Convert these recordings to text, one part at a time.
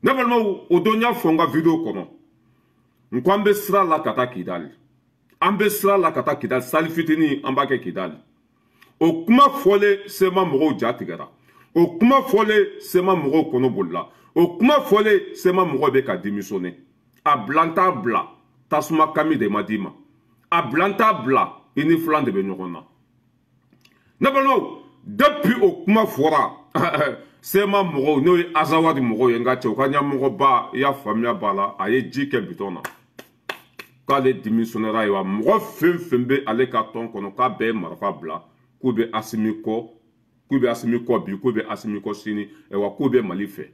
Ne balimaw, o don n y'a fɔ n ka vidéo kɔnɔ, n ko an bɛ sira la ka taa Kidali, an bɛ sira la ka taa Kidali, sali fitinin an b'a kɛ Kidali. O kuma fɔlen, CMA mɔgɔw ja tigɛra. O kuma fɔlen, CMA mɔgɔw kɔnɔ bolila. O kuma fɔlen, CMA mɔgɔw bɛ ka démissionner. A bila n t'a bila, tasuma kami de ma d'i ma. A bila n t'a bila, i ni filan de bɛ ɲɔgɔn na. Ne balimaw, depuis o kuma fɔra, CMA mɔgɔw, n'o ye Azawadi mɔgɔw ye, n ka cɛ, u ka ɲɛmɔgɔba, i y'a faamuya b'a la, a ye ji kɛ bitɔn na k'ale démissionnera ye. Wa mɔgɔ fɛn fɛn bɛ ale ka tɔn kɔnɔ, k'a bɛɛ ye marifa bila, k'u bɛ Asimi kɔ, k'u bɛ Asimi kɔ bi, k'u bɛ Asimi kɔ sini, wa k'u bɛ Mali fɛ.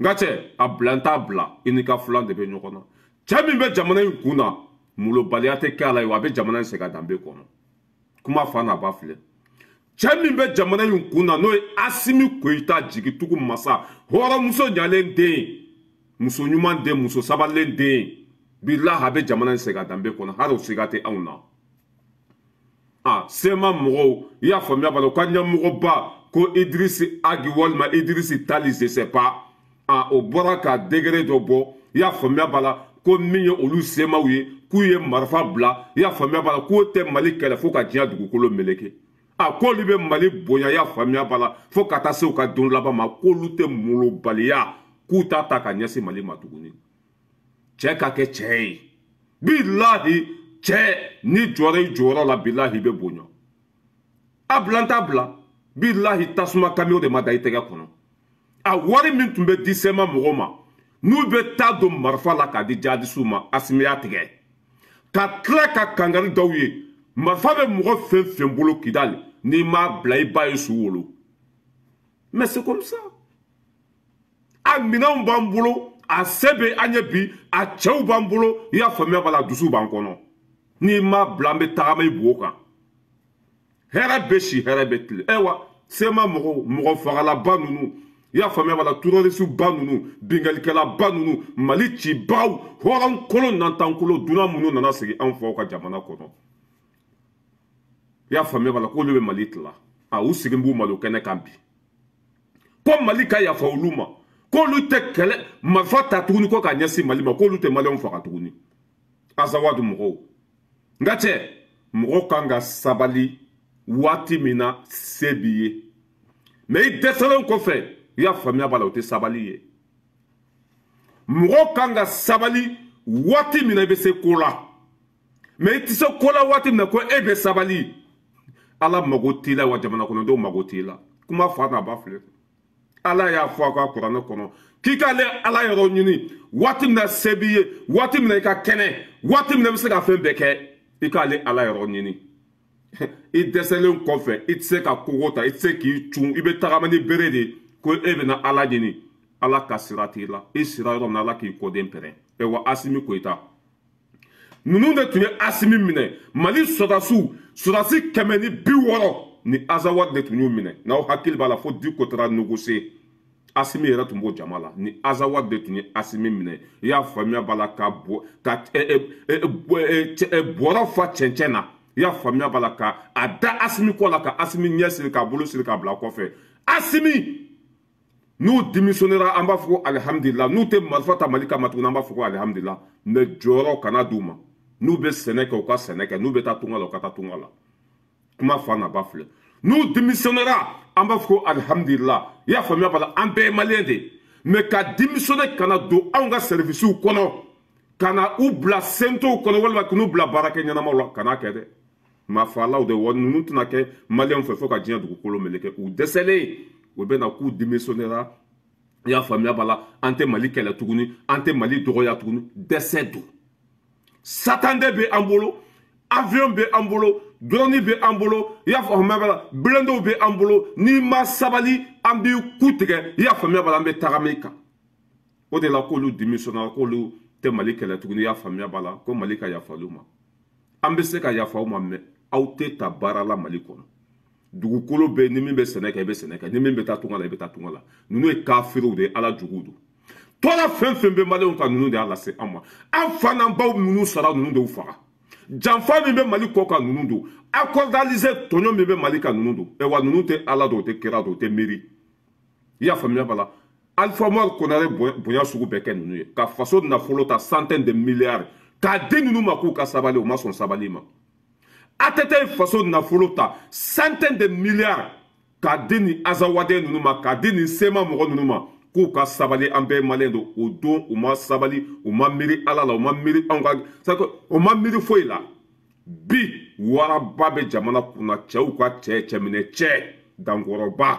N ka cɛ, a bila n t'a bila, i n'i ka filan de bɛ ɲɔgɔn na. Cɛ min bɛ jamana in kun na, molobaliya tɛ kɛ a la ye, wa a bɛ jamana in segin a danbe kɔnɔ. Kuma fa n'a ba filɛ. Cɛ min bɛ jamana in kun na, n'o ye Asimi Goyita, jigitugu masa, hɔrɔnmuso ɲalen den, muso ɲuman den, muso sabalilen den, bilahi a bɛ jamana in segin a danbe kɔnɔ, hali o siga tɛ anw na. A CMA mɔgɔw, i y'a faamuya b'a la, u ka ɲɛmɔgɔba ko Idirisi Agi walima Idirisi Tali, je sais pas, a o bɔra ka degré dɔ bɔ, i y'a faamuya b'a la, ko min ye olu CMAw ye, k'u ye marifa bila, i y'a faamuya b'a la, k'o tɛ Mali kɛlɛ fo ka diɲɛ dugukolo meleke. A k'olu bɛ Mali bonya, i y'a faamuya b'a la, fo ka taa se u ka don laban ma, k'olu tɛ molobaliya, k'u t'a ta ka ɲɛsin Mali ma tuguni. Cɛ ka kɛ cɛ ye, bilahi cɛ n'i jɔra i jɔyɔrɔ la, bilahi i bɛ bonya. A bila n t'a bila, bilahi tasuma kamiw de ma da i tɛgɛ kɔnɔ. A wari min tun bɛ di CMA mɔgɔw ma, n'u bɛ taa don marifa la k'a di jihadisiw ma, Asimi y'a tigɛ ka tila ka kangari dɔw ye. Marifa bɛ mɔgɔ fɛn fɛn bolo Kidali, n'i m'a bila, i ba ye su wolo. Mais c'est comme ça. A minɛnw b'an bolo, a se bɛ an ye bi, a cɛw b'an bolo, i y'a faamuya b'a la, dusu b'an kɔnɔ. N'i m'a bila, an bɛ tagama i bo kan. Hɛrɛ bɛ si, hɛrɛ bɛ tile. Ayiwa, CMA mɔgɔw, mɔgɔ fagalaba ninnu, i y'a faamuya b'a la, terroriste ba ninnu, binkalikɛla ba ninnu, Mali cibagaw, hɔrɔn kolon nantankolo, dunan minnu nana sigi anw faw ka jamana kɔnɔ, i y'a faamuya b'a la, k'olu bɛ Mali tila. A u sigi b'u malo kɛnɛ kan bi ko Mali ka yafa olu ma, k'olu tɛ kɛlɛ marifa ta tuguni ko ka ɲɛsin Mali ma, k'olu tɛ maliyɛnw faga tuguni. Azawadi mɔgɔw, n ka cɛ, mɔgɔ kan ka sabali waati min na se b'i ye, mais i dɛsɛlen kɔfɛ, i y'a faamuya b'a la, o tɛ sabali ye. Mɔgɔ kan ka sabali waati min na i bɛ se ko la, mais i tɛ se ko la waati min na ko e bɛ sabali, Ala mago t'i la, wa jamana kɔnɔdenw mago t'i la. Kuma fa n'a ba filɛ. Ala y'a fɔ a ka kuranɛ kɔnɔ k'i k'ale Ala yɔrɔ ɲini waati min na se b'i ye, waati min na i ka kɛnɛ, waati min na i bɛ se ka fɛn bɛɛ kɛ, i k'ale Ala yɔrɔ ɲini. I dɛsɛlen kɔfɛ, i tɛ se ka kogo ta, i tɛ se k'i cun, i bɛ tagama ni bere de ko e bɛna Ala ɲini. Ala ka sira t'i la, i sira yɔrɔ min na, Ala k'i kɔden pɛrɛn. Wa Asimi Goyita ninnu de tun ye Asimi minɛ. Mali sɔrɔdasiw, sɔrɔdasi 160 ni Azawad de tun y'u minɛ. N'aw hakili b'a la, fo Diko taara négocier, Asimi yɛrɛ tun b'o jama la, ni Azawad de tun ye Asimi minɛ, i y'a faamuya b'a la, ka bɔ ka bɔrɔ fa cɛncɛn na, i y'a faamuya b'a la, ka a da Asimi kɔ la, ka Asimi ɲɛ siri, k'a bolo siri k'a bila kɔfɛ. Asimi n'u démissionnera, an b'a fɔ ko alihamudulila. N'u tɛ marifa ta Mali kama tuguni, an b'a fɔ ko alihamudulila. Mais jɔyɔrɔ kana d'u ma. N'u bɛ sɛnɛ kɛ, u ka sɛnɛ kɛ. N'u bɛ taa tunga la, u ka taa tunga la. Kuma fa n'a ba filɛ. N'u démissionnera, an b'a fɔ ko alihamudulila, i y'a faamuya b'a la, an bɛɛ ye maliyɛn de ye. Mais ka démissionner ka na don anw ka services kɔnɔ, ka na u bila sentow kɔnɔ, walima k'u bila baarakɛ ɲɛnamaw la, kana kɛ dɛ. Maafalaw de wa ninnu tɛna kɛ maliyɛnw fɛ fo ka diɲɛ dugukolo meleke. U dɛsɛlen, u bɛ na k'u démissionnera, i y'a faamuya b'a la, an tɛ Mali kɛlɛ tuguni, an tɛ Mali dɔgɔya tuguni. Dɛsɛ don. Satande bɛ an bolo, avion bɛ an bolo, drone bɛ an bolo, i y'a faamuya b'a la, blendew bɛ an bolo. N'i ma sabali, an b'i ku tigɛ, i y'a faamuya b'a la, an bɛ tagama i kan. O de la k'olu démissionnera, k'olu tɛ Mali kɛlɛ tuguni, i y'a faamuya b'a la, ko Mali ka yafa olu ma. An bɛ se ka yafa aw ma, mais aw tɛ ta baara la Mali kɔnɔ. Dugukolo bɛ, ni min bɛ sɛnɛ kɛ, i bɛ sɛnɛ kɛ, ni min bɛ taa tunga la, i bɛ taa tunga la. Ninnu ye kafiriw de ye, Ala juguw don. Tɔɔrɔ fɛn fɛn bɛ maliyɛnw kan, ninnu de y'a lase an ma. An fa n'an baw ninnu sara, ninnu de y'u faga. Janfa min bɛ Mali kɔ kan, ninnu don. Accord d'Alger tɔɲɔ min bɛ Mali kan, ninnu don. Wa ninnu tɛ Ala dɔn, u tɛ kira dɔn, u tɛ miiri, i y'a faamuya b'a la. Alpha Oumar Konaré bonya sugu bɛɛ kɛ ninnu ye ka faso nafolo ta centaine de milliards k'a di ninnu ma k'u ka sabali, u ma sɔn sabali ma. ATT ye faso nafolo ta centaine de milliards k'a di nin Azawaden ninnu ma, k'a di nin CMA mɔgɔ ninnu ma k'u ka sabali, an bɛɛ malien don. O don u ma sabali, u ma miiri Ala la, u ma miiri anw ka, u ma miiri foyi la. Bi waraba bɛ jamana kunna, cɛw ka cɛ cɛminɛ cɛ dankɔrɔba.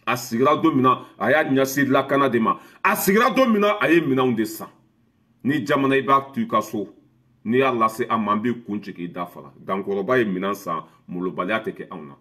A sigira don min na, a y'a ɲɛsin lakana de ma. A sigira don min na, a ye minɛnw de san. Ni jamana i b'a to i ka so, n'i y'a lase an ma, an b'i kun ci k'i da fara. Dankɔrɔba ye minɛn san, molobaliya tɛ kɛ anw na.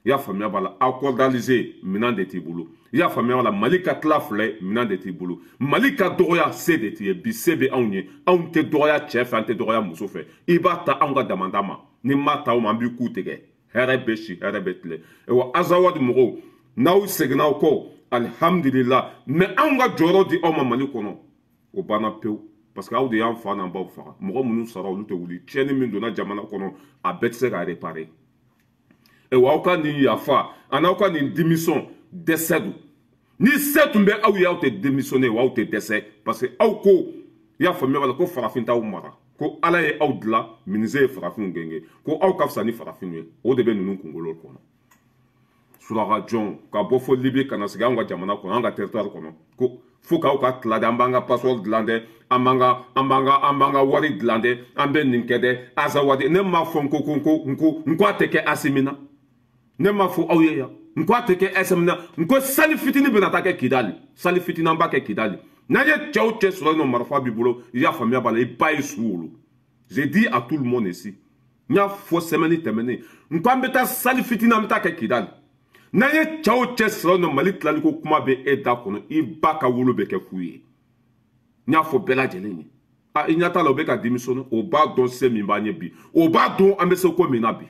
I y'a faamuya b'a la, accord d'Alger minɛn de t'i bolo. I y'a faamuya b'a la, Mali ka tila fila ye, minɛn de t'i bolo. Mali ka dɔgɔya, se de t'i ye. Bi se bɛ anw ye, anw tɛ dɔgɔya cɛ fɛ, an tɛ dɔgɔya muso fɛ. I b'a ta anw ka damanda ma, ni m'a ta o ma, an b'i ku tigɛ. Hɛrɛ bɛ si, hɛrɛ bɛ tile. Wa Azawad mɔgɔw, n'aw seginna aw kɔ, alihamudulila. Mais anw ka jɔyɔrɔ di aw ma Mali kɔnɔ, o banna pewu. Parce que aw de y'an fa n'an baw faga. Mɔgɔ minnu sara, olu tɛ wuli. Tiɲɛni min donna jamana kɔnɔ, a bɛɛ tɛ se ka réparer. Wa aw ka nin yafa ani aw ka nin démission, dɛsɛ don. Ni se tun bɛ aw ye, aw tɛ démissionner, wa aw tɛ dɛsɛ. Parce que aw ko, i y'a faamuya b'a la, ko farafin t'aw mara, ko Ala ye aw dilan, minize ye farafinw gɛnge, ko aw ka fisa ni farafinw ye. O de bɛ ninnu kunkolo kɔnɔ. Suraka jɔn ka bɔ fo Libi ka na sigi anw ka jamana kɔnɔ, an ka territoire kɔnɔ, ko fo k'aw ka tila dɛ, an b'an ka passeport dilan dɛ, an b'an ka an b'an ka an b'an ka wari dilan dɛ, an bɛ nin kɛ dɛ. Azawadi, ne m'a fɔ n ko ko ko n ko n ko a tɛ kɛ Asimi na. Ne m'a fɔ aw ye yan n ko a tɛ kɛ Asimi na. N ko sali fitinin bɛna taa kɛ Kidali, sali fitinin an b'a kɛ Kidali. N'an ye cɛw cɛ sɔrɔ yen nɔ, marifa b'i bolo, i y'a faamuya b'a la, i ba ye su wolo. J'ai dit à tout le monde ici, n y'a fɔ semaine tɛmɛnen, n ko an bɛ taa sali fitinin, an bɛ taa kɛ Kidali. N'an ye cɛw cɛ sɔrɔ yen nɔ, Mali tilali ko kuma bɛ e da kɔnɔ, i ba ka wolo bɛ kɛ fu ye. N y'a fɔ bɛɛ lajɛlen ye. A i ɲɛ t'a la, o bɛ ka démissionner, o b'a dɔn se min b'an ye bi, o b'a dɔn an bɛ se ko min na bi.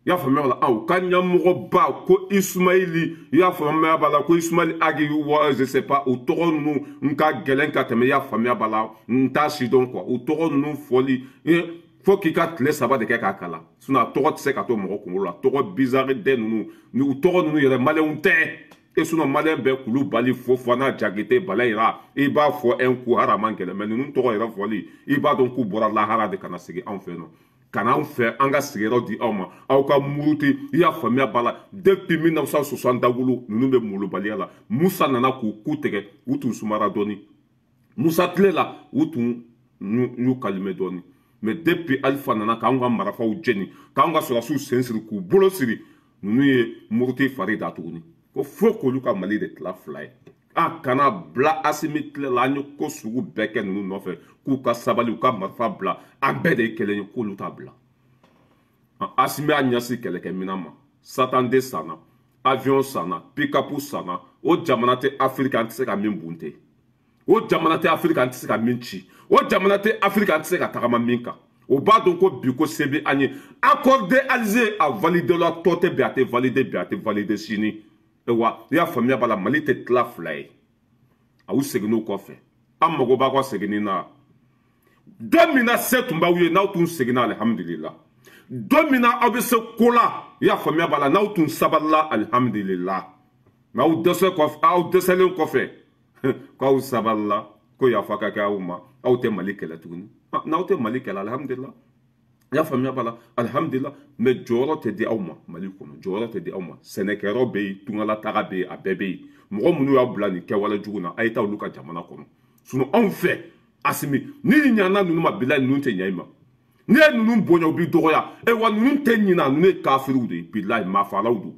I y'a faamuya b'a la, aw ka ɲɛmɔgɔba ko Ismaïli, i y'a faamuya b'a la, ko Ismaïli Agi wa je sais pas, o tɔgɔ ninnu n ka gɛlɛn ka tɛmɛ, i y'a faamuya b'a la, n t'a si dɔn quoi. O tɔgɔ ninnu fɔli fo k'i ka tile 3 de kɛ k'a kalan, sinon a tɔgɔ tɛ se ka to mɔgɔ kunkolo la. Tɔgɔ bizarre den ninnu, ni u tɔgɔ ninnu yɛrɛ maliyɛnw tɛ. E sinon maliyɛn bɛɛ Kulubali, Fofana, Jakite, Balayira, i b'a fɔ un coup haraman gɛlɛn, mais ninnu tɔgɔ yɛrɛ fɔli, i b'a dɔn k'u bɔra lahara de ka na sigi anw fɛ yen nɔ. Ka n'anw fɛ, an ka sigiyɔrɔ di aw ma, aw ka muruti, i y'a faamuya b'a la. Depuis 1960 dawolo ninnu bɛ molobaliya la. Musa nana k'u ku tigɛ, u tun sumara dɔɔni. Musa tile la, u tun y'u kalime dɔɔni. Mais depuis Alpha nana k'anw ka marifaw jeni, k'anw ka sɔrɔdasiw sen siri, k'u bolo siri, ninnu ye muruti fari da tuguni. Ko fo k'olu ka Mali de tila fila ye. A kana bila Asimi tile la, an ye ko sugu bɛɛ kɛ ninnu nɔfɛ k'u ka sabali, u ka marifa bila, an bɛɛ de ye kelen ye, k'olu t'a bila. Asimi y'a ɲɛsin kɛlɛkɛminɛn ma, Satan de sanna, avion sanna, pick-up sanna. O jamana tɛ Afiriki an tɛ se ka min bunte, o jamana tɛ Afiriki an tɛ se ka min ci, o jamana tɛ Afiriki an tɛ se ka tagama min kan. O b'a dɔn ko bi ko se bɛ an ye. Accord d'Alger a validé la, tɔ tɛ bi, a tɛ validé bi, a tɛ validé sini. Wa i y'a faamuya b'a la, Mali tɛ tila fila ye. Aw seginn'o kɔfɛ, an mago b'a ka seginni na. Don min na se tun b'aw ye, n'aw tun seginna, alihamudulila. Don min na aw bɛ se ko la, i y'a faamuya b'a la, n'aw tun sabalila, alihamudulila. Mais aw dɛsɛ kɔfɛ, aw dɛsɛlen kɔfɛ k'aw sabalila, ko yafa ka kɛ aw ma, aw tɛ Mali kɛlɛ tuguni. N'aw tɛ Mali kɛlɛ, alihamudulila, i y'a faamuya b'a la, alihamudulila. Mais jɔyɔrɔ tɛ di aw ma Mali kɔnɔ, jɔyɔrɔ tɛ di aw ma. Sɛnɛkɛyɔrɔ bɛ yen, tungalataga bɛ yen, a bɛɛ bɛ yen. Mɔgɔ minnu y'aw bila nin kɛwale jugu na, a ye taa olu ka jamana kɔnɔ. Sinon anw fɛ, Asimi, ni ɲana ninnu ma, bilayi ninnu tɛ ɲɛ i ma. N'i ye ninnu bonya, u b'i dɔgɔya. E wa ninnu tɛ ɲina, ninnu ye kafiriw de ye, bilayi maafalaw don.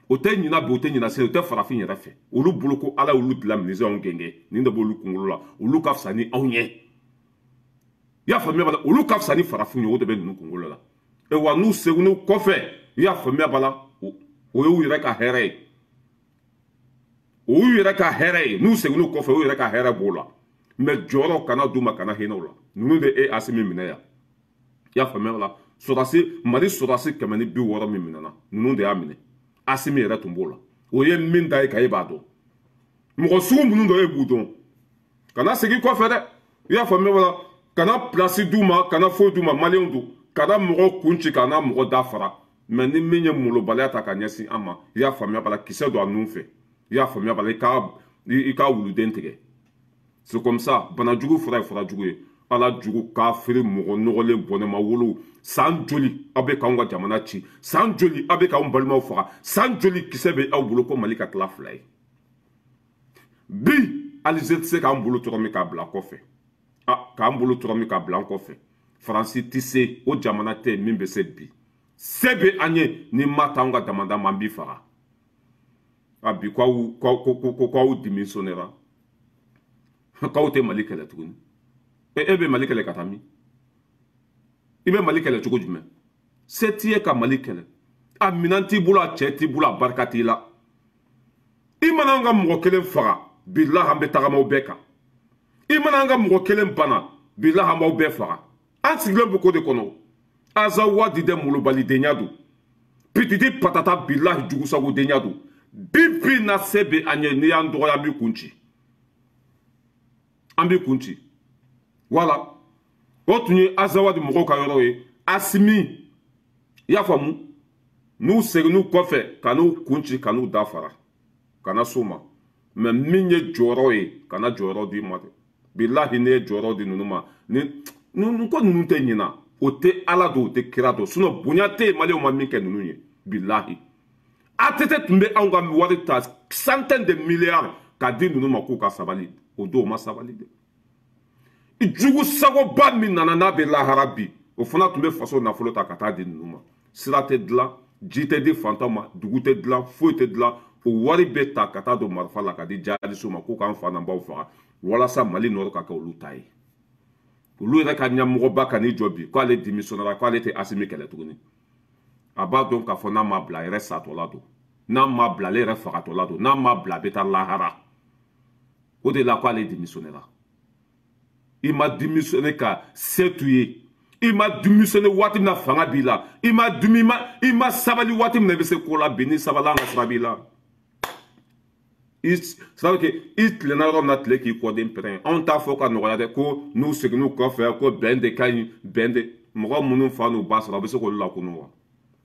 O tɛ ɲina bi, o tɛ ɲina sini, o tɛ farafin yɛrɛ fɛ. Olu bolo ko Ala y'olu dilan minisɛnw gɛngɛ, nin de b'olu kunkolo la. Olu ka fisa ni anw ye, i y'a faamuya b'a la, olu ka fisa ni farafin ye, o de bɛ ninnu kunkolo la. E wa n'u seginn'u kɔfɛ, i y'a faamuya b'a la, o y'u yɛrɛ ka hɛrɛ ye, o y'u yɛrɛ ka hɛrɛ ye. N'u seginn'u kɔfɛ, u yɛrɛ ka hɛrɛ b'o la. Mais jɔyɔrɔ kana d'u ma, kana hinɛ u la. Ninnu de e Asimi minɛ yan, i y'a faamuya b'a la. Sɔrɔdasi Mali, sɔrɔdasi 160 min minɛna, ninnu de y'a minɛ. Asimi yɛrɛ tun b'o la. O ye min da ye ka e b'a dɔn, mɔgɔ sugu minnu dɔ e b'u dɔn. Kana segin kɔfɛ dɛ, i y'a faamuya b'a la. Kana place d'u ma, kana foyi d'u ma. Maliyɛnw don, kana mɔgɔ kun ci, kana mɔgɔ da fara. Mais ni min ye molobaliya ta ka ɲɛsin an ma, i y'a faamuya b'a la, kisɛ don a nun fɛ. I y'a faamuya b'a la, i ka wuluden tigɛ. C'est comme ça, banajugu fura ye fura jugu ye. Ala jugu kafiri mɔgɔ nɔgɔlen bɔnɛma wolo. San joli aw bɛ k'anw ka jamana ci, san joli aw bɛ k'anw balimaw faga, san joli kisɛ bɛ aw bolo ko Mali ka tila fila ye. Bi Algérie tɛ se k'an bolo tɔrɔ min k'a bila kɔfɛ, k'an bolo tɔrɔ min k'a bila an kɔfɛ. Faransi tɛ se, o jamana tɛ min bɛ se bi. Se bɛ an ye, ni ma t'anw ka damada ma, an b'i faga. A bi k'aw démissionnera, k'aw tɛ Mali kɛlɛ tuguni. E bɛ Mali kɛlɛ ka taa min? I bɛ Mali kɛlɛ cogo jumɛn? Se t'i ye ka Mali kɛlɛ. A minɛn t'i bolo, a cɛ t'i bolo, a barika t'i la. I mana an ka mɔgɔ kelen faga, bilahi an bɛ tagama aw bɛɛ kan. I mana an ka mɔgɔ kelen bana, bilahi an b'aw bɛɛ faga. An sigilen bɛ ko de kɔnɔ. Azawadi dɛ molobalidenya don. Pititi patata bilahi jugusagodenya don. Bi bi na se bɛ an ye, n'i y'an dɔgɔya an b'i kun ci. An b'i kun ci. Voilà. O tun ye Azawadi mɔgɔw ka yɔrɔ ye. Asimi, i y'a faamu, n'u seginn'u kɔfɛ ka n'u kun ci ka n'u da fara, kana s'o ma. Mais min ye jɔyɔrɔ ye, kana jɔyɔrɔ d'i ma dɛ. Bilahi n'i ye jɔyɔrɔ di ninnu ma, ni ko ninnu tɛ ɲina, o tɛ Ala dɔn, o tɛ kira dɔn. Sinon bonya tɛ yen, maliyɛnw ma min kɛ ninnu ye. Bilahi ATT tun bɛ anw ka wari ta centaine de milliards k'a di ninnu ma k'u ka sabali. O don o ma sabali dɛ. Jugu sagoba min nana n'a bɛ lahara bi, o fana tun bɛ faso nafolo ta ka taa di ninnu ma. Sira tɛ dilan, ji tɛ di fantanw ma, dugu tɛ dilan, foyi tɛ dilan. O wari bɛ ta ka taa don marifa la ka di jihadisiw ma k'u k'an fa n'an baw faga walasa Mali nɔrɔ ka kɛ olu ta ye. Olu yɛrɛ ka ɲɛmɔgɔba ka n'i jɔ bi k'ale démissionnera, k'ale tɛ Asimi kɛlɛ tuguni. A b'a dɔn k'a fɔ n'a ma bila a yɛrɛ satɔla don, n'a ma bila ale yɛrɛ fagatɔla don, n'a ma bila a bɛ taa lahara. O de la k'ale démissionnera. I ma démissionné ka se t'u ye, i ma démissionné waati min na fanga b'i la, i ma sabali waati min na i bɛ se ko la bi, ni sabali an ka sira b'i la. C'est à dire que i tilenna yɔrɔ min na, tile k'i kɔden pɛrɛn. Anw t'a fɔ ka nɔgɔya dɛ ko n'u seginn'u kɔfɛ ko bɛn de ka ɲi, bɛn de. Mɔgɔ minnu fa n'u ba sɔrɔ, a bɛ se k'olu lakunu wa?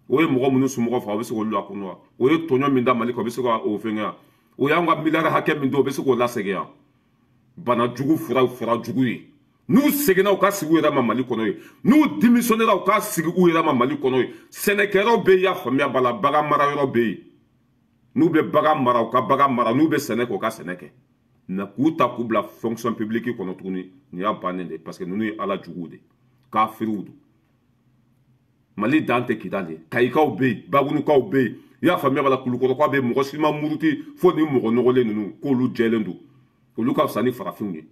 O ye mɔgɔ minnu somɔgɔw fa, a bɛ se k'olu lakunu wa? O ye tɔɲɔ min da Mali kan, o bɛ se k'o fɛngɛ wa? O y'anw ka miliyari hakɛ min don, o bɛ se k'o lasegin wa? Bana jugu fura ye fura jugu ye. N'u seginna u ka sigi u yɛrɛ ma Mali kɔnɔ ye, n'u démissionnera u ka sigi u yɛrɛ ma Mali kɔnɔ ye. Sɛnɛkɛyɔrɔ bɛ yen, i y'a faamuya b'a la, bagan mara yɔrɔ bɛ yen. N'u bɛ bagan mara, u ka bagan mara, n'u bɛ sɛnɛ kɛ, u ka sɛnɛ kɛ. Mais k'u ta k'u bila fonction publique kɔnɔ tuguni, nin y'a bannen de, parce que ninnu ye Ala juguw de, kafiriw don. Mali dan tɛ Kidali ye, Kayikaw bɛ yen, Bagunukaw bɛ yen, i y'a faamuya b'a la, Kulukɔrɔkaw bɛ yen, mɔgɔ si ma muruti fo ni mɔgɔ nɔgɔlen ninnu k'olu jɛlen don, olu ka fisa ni farafinw ye.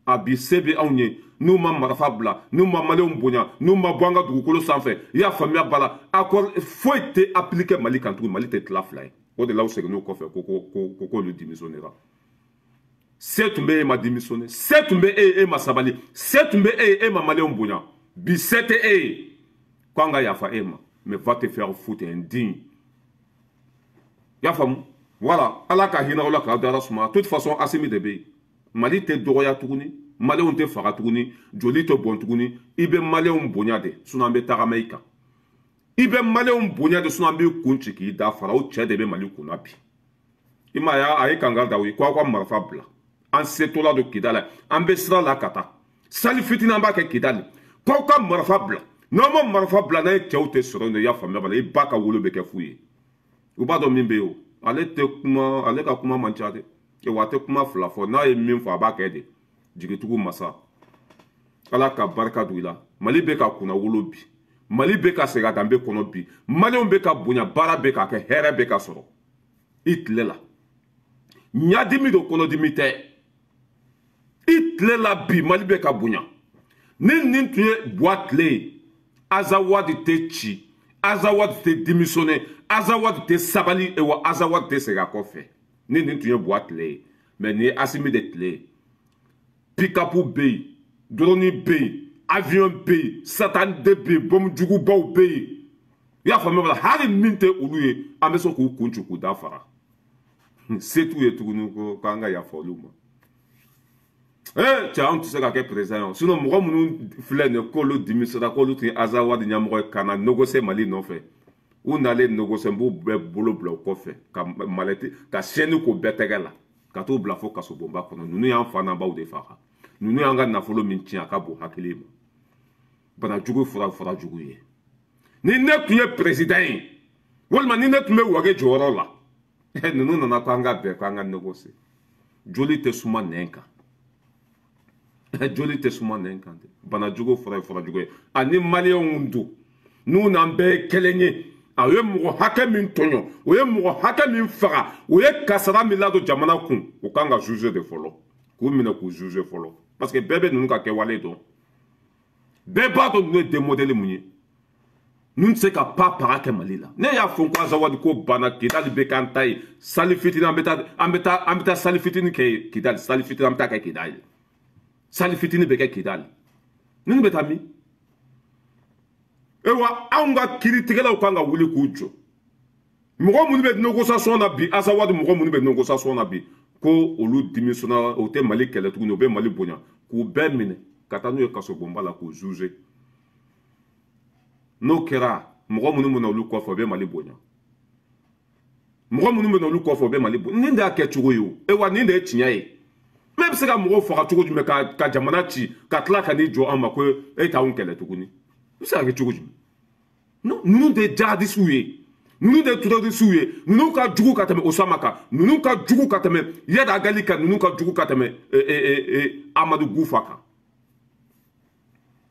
A bi se bɛ anw ye, n'u ma marifa bila, n'u ma maliyɛnw bonya, n'u ma bɔ an ka dugukolo sanfɛ, i y'a faamuya b'a la, accord foyi tɛ appliquer Mali kan tuguni, Mali tɛ tila fila ye. O de la u seginn'u kɔfɛ ko ko ko k'olu démissionnera. Se tun bɛ e ma démissionner, se tun bɛ e ye e ma sabali, se tun bɛ e ye e ma maliyɛnw bonya, bi se tɛ e ye k'an ka yafa e ma, mais va te faire foutre, indigne. I y'a faamu? Voilà, Ala ka hinɛ aw la k'aw dara suma. De toute façon Asimi de bɛ yen. Mali tɛ dɔgɔya tuguni, maliyɛnw tɛ faga tuguni, joli tɛ bɔn tuguni. I bɛ maliyɛnw bonya de, sinon an bɛ tagama i kan. I bɛ maliyɛnw bonya de, sinon an b'i kun ci k'i da fara. O cɛ de bɛ Mali kunna bi. I m'a ye, a ye kangari da u ye k'aw ka marifa bila. An setɔla don Kidali, an bɛ sira la ka taa. Sali fitinin an b'a kɛ Kidali. K'aw ka marifa bila. N'aw ma marifa bila, n'a ye cɛw tɛ sɔrɔ yen, i y'a faamuya b'a la, i ba ka wolo bɛ kɛ fu ye. U b'a dɔn min bɛ yen o. Ale tɛ kuma, ale ka kuma man ca dɛ. Wa a tɛ kuma fila fɔ, n'a ye min fɔ a b'a kɛ de. Jigitugu masa, Ala ka barika don i la. Mali bɛ ka kunna wolo bi, Mali bɛ ka segin a danbe kɔnɔ bi, maliyɛnw bɛ ka bonya, baara bɛ ka kɛ, hɛrɛ bɛ ka sɔrɔ i tile la. Ɲadimi don, kɔnɔdimi tɛ. I tile la bi, Mali bɛ ka bonya. Ni nin tun ye Buwa tile ye, Azawadi tɛ ci, Azawadi tɛ démissionner, Azawadi tɛ sabali, wa Azawadi tɛ segin a kɔfɛ. Ni nin tun ye Buwa tile ye, mais nin ye Asimi de tile ye. Pick-up bɛ yen, drone bɛ yen, avion bɛ yen, Satan de bɛ yen, bombe jugubaw bɛ yen. I y'a faamuya, hali min tɛ olu ye, an bɛ se k'u kun ci k'u da fara. Se t'u ye tuguni ko k'an ka yafa olu ma. Cɛ, anw tɛ se ka kɛ président ye. Sinon mɔgɔ minnu filɛ nin ye k'olu démissionnera, k'olu tun ye Azawadi ɲɛmɔgɔ ye ka na négocier Mali nɔfɛ. U nalen négocier, n b'u bɛɛ bolo bila u kɔfɛ ka malɛti ka siyɛnni k'o bɛɛ tɛgɛ la ka t'u bila fo kasobonba kɔnɔ. Ninnu y'an fa n'an baw de faga, ninnu y'an ka nafolo min tiɲɛ, a ka bon hakili ma. Banajugu fura fura jugu ye. Ni ne tun ye président ye, walima ni ne tun bɛ Wage jɔyɔrɔ la, ninnu nana ko an ka bɛn, ko an ka négocier. Joli tɛ suma nɛn kan, joli tɛ suma nɛn kan dɛ. Banajugu fura ye fura jugu ye. Ani maliyɛnw don, n'u n'an bɛɛ ye kelen ye. A ye mɔgɔ hakɛ min tɔɲɔ, o ye mɔgɔ hakɛ min faga, o ye kasara min ladon jamana kun, o kan ka juger de fɔlɔ, k'u minɛ k'u juger fɔlɔ, parce que bɛɛ bɛ ninnu ka kɛwale dɔn, bɛɛ b'a dɔn ninnu ye den modèle mun ye. Ninnu tɛ se ka pa paga kɛ Mali la. Ne y'a fɔ ko Azawadi ko banna, Kidali bɛ k'an ta ye. Sali fitinin, an bɛ taa an bɛ taa an bɛ taa sali fitinin kɛ Kidali. Sali fitinin, an bɛ taa kɛ Kidali. Sali fitinin bɛ kɛ Kidali. Ninnu bɛ taa min? Ewa, anw ka kiiritigɛlaw kan ka wuli k'u jɔ. Mɔgɔ minnu bɛ négociation na bi, Azawadi mɔgɔ minnu bɛ négociation na bi, ko olu démissionna, o tɛ Mali kɛlɛ tuguni, o bɛ Mali bonya, k'u bɛɛ minɛ ka taa n'u ye kasobonba la k'u juger. N'o kɛra, mɔgɔ minnu bɛ na olu kɔfɛ, o bɛ Mali bonya. Mɔgɔ minnu bɛ na olu kɔfɛ, o bɛ Mali bonya. Nin de y'a kɛcogo ye o. Ewa, nin de ye tiɲɛ ye. Ne bɛ se ka mɔgɔw faga cogo jumɛn ka jamana ci, ka tila ka n'i jɔ an ma ko e t'anw kɛlɛ tuguni? I bɛ se ka kɛ cogo jumɛn? Non, ninnu de ye jihadisiw ye, ninnu de ye terrorisiw ye, ninnu ka jugu ka tɛmɛ Osama kan, ninnu ka jugu ka tɛmɛ Iyad Ag Ghali kan, ninnu ka jugu ka tɛmɛ Amadu Gufa kan.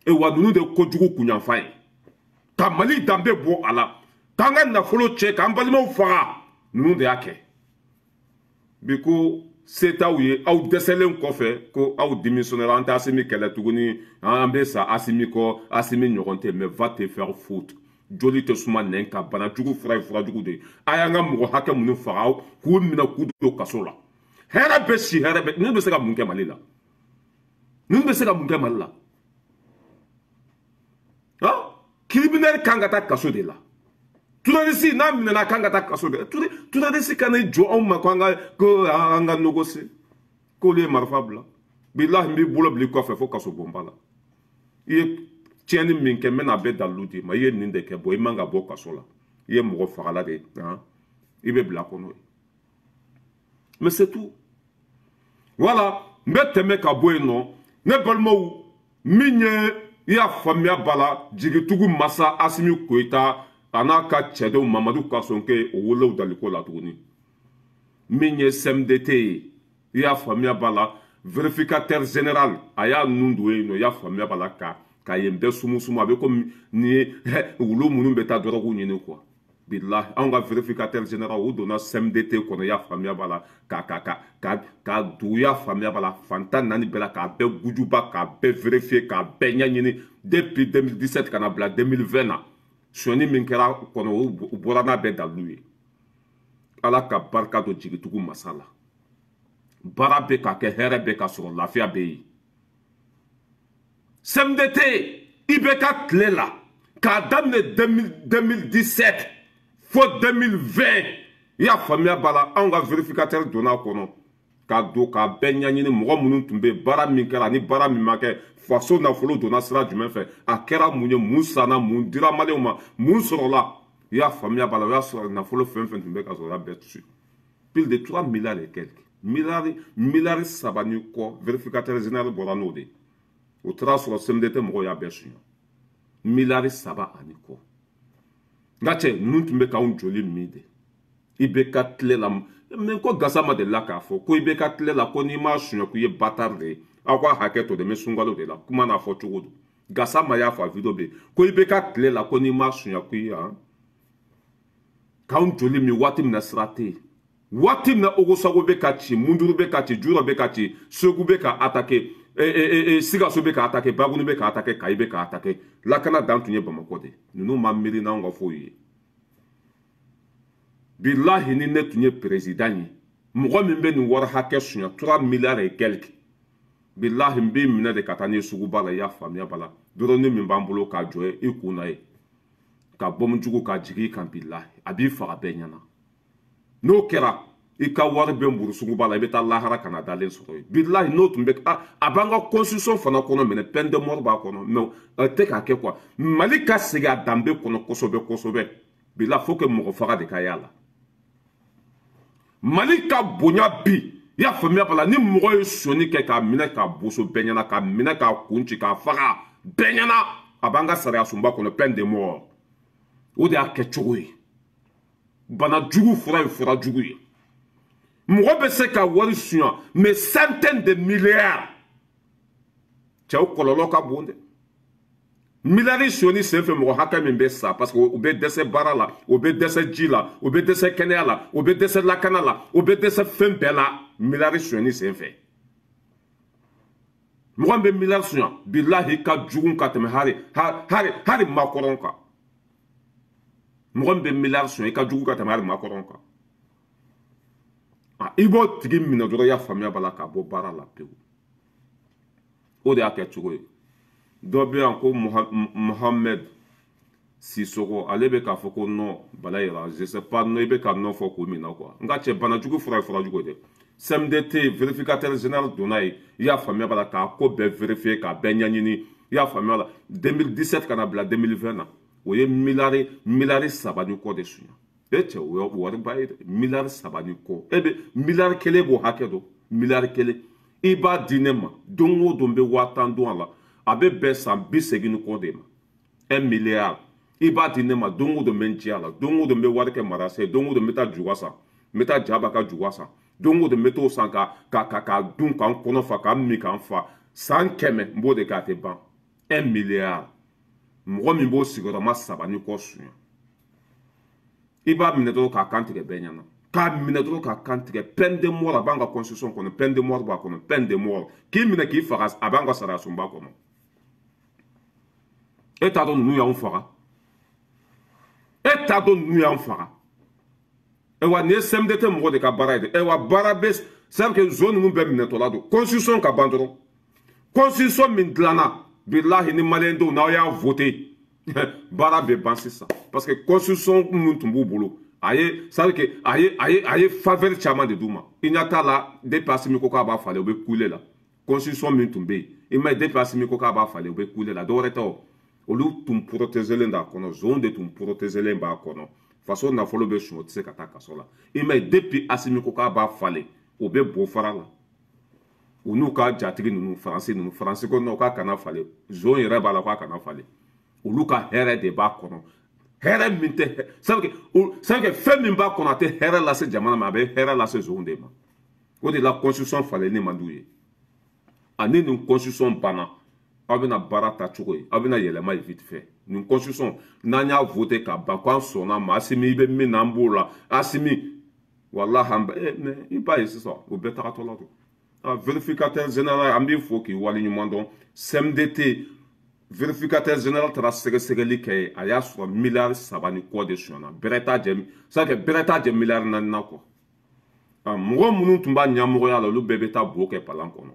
Ewa, ninnu de ye kojugu kunyanfan ye, ka Mali danbe bɔ a la, k'an ka nafolo cɛ, k'an balimaw faga, ninnu de y'a kɛ. Bi ko se t'aw ye, aw dɛsɛlen kɔfɛ ko aw démissionnera, an tɛ Asimi kɛlɛ tuguni, an bɛ sa Asimi kɔ, Asimi ɲɔgɔn tɛ. Mais va te faire foutre. Joli tɛ suma nɛn kan. Banajugu fura ye fura jugu de ye. A y'an ka mɔgɔ hakɛ minnu faga, aw k'u minɛ k'u don kaso la. Hɛrɛ bɛ si, hɛrɛ bɛ. Ninnu bɛ se ka mun kɛ Mali la? Ninnu bɛ se ka mun kɛ Mali la? Han, criminel kan ka taa kaso de la. Terroriste n'a minɛna, kan ka taa kaso de. Terroriste ka n'i jɔ anw ma ko an ka négocier, k'olu ye marifa bila. Bilahi, n b'i bolo bila i kɔfɛ fo kaso bonba la. I ye tiɲɛni min kɛ, n bɛna a bɛɛ dalilu d'i ma. I ye nin de kɛ. Bɔn, i man ka bɔ kaso la, i ye mɔgɔ fagala de ye, i bɛ bila kɔnɔ. Mais c'est tout. Voilà, n bɛ tɛmɛ ka bɔ yen nɔ. Ne balimaw, min ye i y'a faamuya ba la, jigitugu masa Asimi Koyita a n'a ka cɛdenw Mamadu Kasɔnke, o wolow daliko la tuguni. Min ye CMDT ye, i y'a faamuya ba la, vérificateur général a y'a nun don yen nɔ, i y'a faamuya ba la, ka yen bɛɛ sumusumu, a bɛ komi ni ye wulu minnu bɛ taa dɔrɔgu ɲini quoi. Bilahi, anw ka vérificateur général, o donna CMDT kɔnɔ, i y'a faamuya b'a la, ka dugu, i y'a faamuya b'a la, fantan naani bɛɛ la, k'a bɛɛ gujuba, k'a bɛɛ vérifier, k'a bɛɛ ɲɛɲini depuis 2017 ka na bila 2020 na. Sonyani min kɛra kɔnɔ, o bɔra n'a bɛɛ dalilu ye. Ala ka barika don jigitugu masa la. Baara bɛ ka kɛ, hɛrɛ bɛ ka sɔrɔ, lafiya bɛ yen. CMDT, IBK tile la, k'a daminɛ 2017 fo 2020, i y'a faamuya b'a la, anw ka vérificateur donna a kɔnɔ k'a don k'a bɛɛ ɲɛɲini, mɔgɔ minnu tun bɛ yen, baara min kɛra ani baara min ma kɛ, faso nafolo donna sira jumɛn fɛ, a kɛra mun ye, mun sanna, mun dira maliyɛnw ma, mun sɔrɔla, i y'a faamuya b'a la. O y'a sɔrɔ nafolo fɛn fɛn tun bɛ ka sɔrɔ, o y'a bɛɛ tusu, plus de 3 milliards et quelques, miliyari 3 ni kɔ. Vérificateur général bɔra n'o de ye. O taara sɔrɔ CMDT mɔgɔw y'a bɛɛ suɲɛ, miliyari 3 ani kɔ. N ka cɛ, ninnu tun bɛ k'anw joli min de IBK tile la. Mɛ ko Gasama delila k'a fɔ ko IBK tile la, ko n'i m'a suɲɛ, k'i ye bâtard de ye. Aw ka hakɛ to de, n bɛ sunkalo de la, kuma n'a fɔ cogo don. Gasama y'a fɔ a vidéo bɛ yen ko IBK tile la, ko n'i m'a suɲɛ, k'i ye han k'anw joli min. Waati min na sira tɛ yen, waati min na Ogosago bɛ ka ci, Munduru bɛ ka ci, Jurɔ bɛ ka ci, Segu bɛ ka attaquer, Sikaso bɛ ka attaquer, Baguni bɛ ka attaquer, Kayi bɛ ka attaquer, lakana dan tun ye Bamakɔ de. Ninnu ma miiri n'anw ka foyi ye. Bilahi, ni ne tun ye président ye, mɔgɔ min bɛ nin wari hakɛ suɲɛ, 3 milliards et quelques, bilahi, n b'i minɛ de ka taa n'i ye suguba la, i y'a faamuya b'a la, dɔrɔn min b'an bolo k'a jɔ i kun na ye, ka bɔmu jugu k'a jigin i kan. Bilahi, a b'i faga bɛɛ ɲɛna. N'o kɛra, i ka wari bɛ nburu suguba la, i bɛ taa lahara ka na dalen sɔrɔ yen. Bilahi, n'o tun bɛ a b'an ka constitution fana kɔnɔ minɛ, peine de mort b'a kɔnɔ, mais a tɛ k'a kɛ quoi. Mali ka segin a danbe kɔnɔ kosɛbɛ kosɛbɛ. Bila faut que mɔgɔ faga de ka y'a la. Mali ka bonya bi, i y'a faamuya b'a la, ni mɔgɔ ye sonni kɛ k'a minɛ k'a boso bɛɛ ɲɛna, k'a minɛ k'a kun ci k'a faga bɛɛ ɲɛna, a b'an ka sariya sunba kɔnɔ, peine de mort. O de y'a kɛcogo ye. Bana jugu fura ye fura jugu ye. Mɔgɔ bɛ se ka wari suɲa, mais centaine de milliards, cɛw kɔlɔlɔ ka bon dɛ. Miliyari sonni senfɛ, mɔgɔ hakɛ min bɛ sa, parce que u bɛ dɛsɛ baara la, u bɛ dɛsɛ ji la, u bɛ dɛsɛ kɛnɛya la, u bɛ dɛsɛ lakana la, u bɛ dɛsɛ fɛn bɛɛ la miliyari sonni senfɛ. Mɔgɔ min bɛ miliyari suɲa, bilahi, ka jugu ka tɛmɛ hali hali hali makɔrɔn kan. Mɔgɔ min bɛ miliyari suɲa, i ka jugu ka tɛmɛ hali makɔrɔn kan. I b'o tigi minɛ dɔrɔn, i y'a faamuya b'a la, k'a bɔ baara la pewu. O de y'a kɛ cogo ye. Dɔ bɛ yan ko Mohamed Sissoko, ale bɛ k'a fɔ ko non, Bala yira, je sais pas, non, i bɛ ka non fɔ kun min na quoi. N ka cɛ, banajugu fura ye fura jugu ye dɛ. CMDT vérificateur général donna yen, i y'a faamuya b'a la, k'a ko bɛɛ vérifier, k'a bɛɛ ɲɛɲini, i y'a faamuya la, 2017 ka na bila 2020 na, o ye miliyari 3 ni kɔ de suɲɛ. E cɛ, o ye wariba ye dɛ, miliyari 3 ni kɔ. E bɛ miliyari kelen b'o hakɛ dɔn, miliyari kelen i b'a di ne ma, don o don n bɛ 10 000 dun a la, a bɛ bɛn san 80 ni kɔ de ma. 1 milliard i b'a di ne ma, don o don n bɛ n jɛ a la, don o don n bɛ wari kɛ marase, don o don n bɛ taa juga san, n bɛ taa jaba ka juga san, don o don n bɛ t'o san ka ka ka ka dun, k'an kɔnɔ fa, k'an min, k'an fa, san 100 n b'o de kɛ, a tɛ ban. 1 milliard, mɔgɔ min b'o sigiyɔrɔma 3 ni kɔ suɲɛ, i b'a minɛ dɔrɔn k'a kan tigɛ bɛɛ ɲɛna, k'a minɛ dɔrɔn k'a kan tigɛ. Peine de mort a b'an ka constitution kɔnɔ, peine de mort b'a kɔnɔ, peine de mort, k'i minɛ k'i faga, a b'an ka sariya sunba kɔnɔ. E t'a dɔn ninnu y'anw faga, e t'a dɔn ninnu y'an faga. Ayiwa, nin ye CMDT mɔgɔ de ka baara ye dɛ. Ayiwa, baara bɛ, c'est à dire que zon ninnu bɛɛ minɛtɔla don. Constitution ka ban dɔrɔn, constitution min dilanna, bilahi, ni maliyɛndenw n'aw y'a voté, baara bɛ ban sisan, parce que constitution min tun b'u bolo, a ye, c'est à dire que a ye faveur caman de d'u ma. I ɲɛ t'a la, depuis Asimi ko k'a b'a falen, u bɛ kule la. Constitution min tun bɛ yen, i ma ye, depuis Asimi ko k'a b'a falen, u bɛ kule la. Dɔwɛrɛ tɛ o, olu tun protégelen d'a kɔnɔ, zon de tun protégelen b'a kɔnɔ. Faso nafolo bɛ sun, o tɛ se ka taa kaso la. I ma ye, depuis Asimi ko k'a b'a falen, o bɛ bo fara la, u n'u ka jatigi ninnu, Faransi ninnu. Faransi ko non, k'a kana falen, zon yɛrɛ b'a la k'a kana falen. Olu ka hɛrɛ de b'a kɔnɔ, hɛrɛ min tɛ, c'est que fɛn min b'a kɔnɔ, a tɛ hɛrɛ lase jamana ma, a bɛ hɛrɛ lase zonw de ma. O de la constitution falenni man d'u ye. Ani nin constitution banna, aw bɛna baara ta cogo ye, aw bɛna yɛlɛma ye vite fait. Nin constitution, n'an y'a voté ka ban ko an sɔnna ma, Asimi, i bɛ min na, an b'o la. Asimi, walahi, an bɛ mais i b'a ye sisan, o bɛɛ tagatɔ la don. Ah, vérificateur général, an b'i fo k'i waleɲuman dɔn. CMDT vérificateur général taara sɛgɛsɛgɛli kɛ yen, a y'a sɔrɔ miliyari 3 ni kɔ de sonyana, bɛrɛ t'a jɛ, c'est à dire bɛrɛ t'a jɛ miliyari 4 na kɔ. Mɔgɔ minnu tun b'a ɲɛmɔgɔya la, olu bɛɛ bɛ taa bo kɛ palan kɔnɔ,